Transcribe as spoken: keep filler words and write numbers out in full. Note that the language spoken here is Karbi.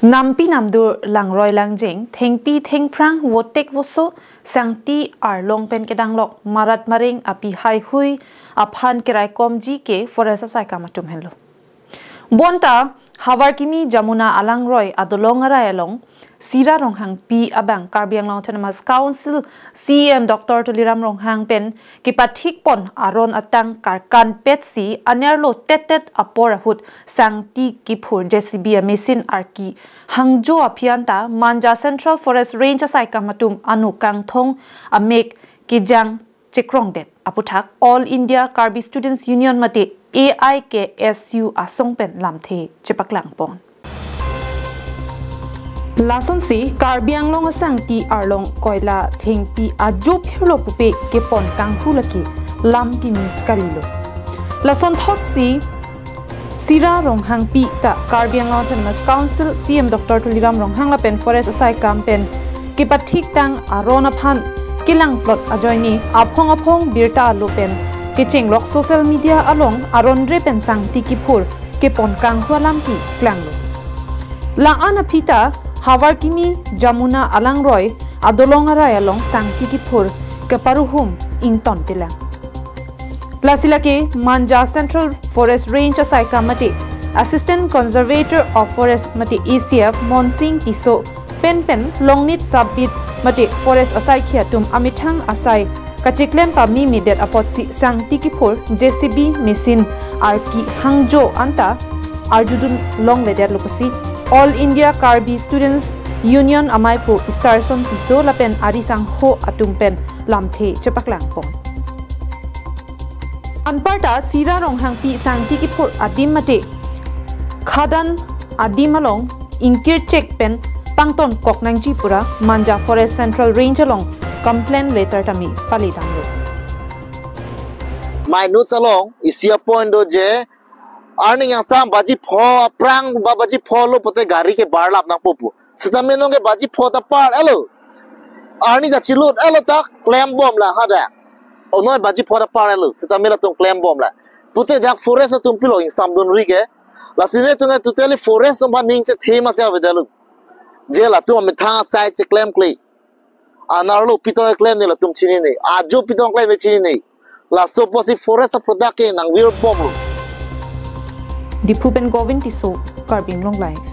Nampi namdur, langroi langjeng, thengpi thengphrang, votek voso, sangti arlong pen kedanglok marat mareng api haihui aphan keraikomji ke forest asaikam atum henlo. Bonta Havarkimi Jamuna alangroi adolong arai along Sira Ronghangpi abang Karbi Anglong Autonomous Council C E M Doctor Tuliram Ronghang pen kepathikpon aron atang karkan petsi anerlo tettet apor ahut sangti kiphur J C B a-machine arki hangjo aphi anta Manja Central Forest Range asaikam atum anu kangthong amek kejang chekrongdet aputhak All India Karbi Students Union mate A I K S U asong pen lamthe chepaklangpon. Lasonsi Karbi Anglong asangti arlong koila thengpi ajo phirlo pupe kepon kanghu lake lam kimi kalilo. Lasonthotsi Sira Ronghangpi ta Karbi Anglong Autonomous Council C E M Doctor Tuliram Ronghang lapen forest asaikam pen kepathik tang aron aphan kelangplot ajoine aphong aphong birta alo pen kechenglok social media along aron re pen sangti kiphur kepon kanghu alam keklanglo. La-an aphi ta Havarkimi Jamuna alangroi adolong arai along sangti kiphur keparuhum ingtontelang. Lasi lake Manja Central Forest Range asaikam mate Assistant Conservator of Forest mate A C F Monsing Tisso pen pen Longnit Sub-Beat mate forest asaikhi atum amethang asai kacheklem pamimidet apotsi sangti kiphur J C B machine arki hangjo anta arjudun longledetlo pusi All India Karbi Students Union amaipo Starson Tisso lapen ari sangho atum pen lamthe chepaklangpon. Anparta Sira Ronghangpi sangti kiphur adim mate khadan adim along ingkirchek pen pangtonkok nangji pura Manja Forest Central Range along complaint letter tame palidamlo. Minutes along isi a-point do je arni yang sam baji pho aphrang ba baji pho lo pote gari ke barlap nangpo pu. Sitame non ke baji pho ta par elo. Arni ta chilut elo ta klembom la hada. Onoi baji pho ta par elo. Sitame latum klembom la. Pute dak forest atum pilo ingsamdun ri ke. Lasi netum ke totally forest atum aphan ning chethe masi avedetlo. Je latum amethang asai cheklemkle. Anerlo pitong klemne latum chinine. Ajo pitong klemne chinine. Laso apotsi forest a-product ke nangvirbomlo. Diphu pen Govind Tisso, Karbi Anglong Live.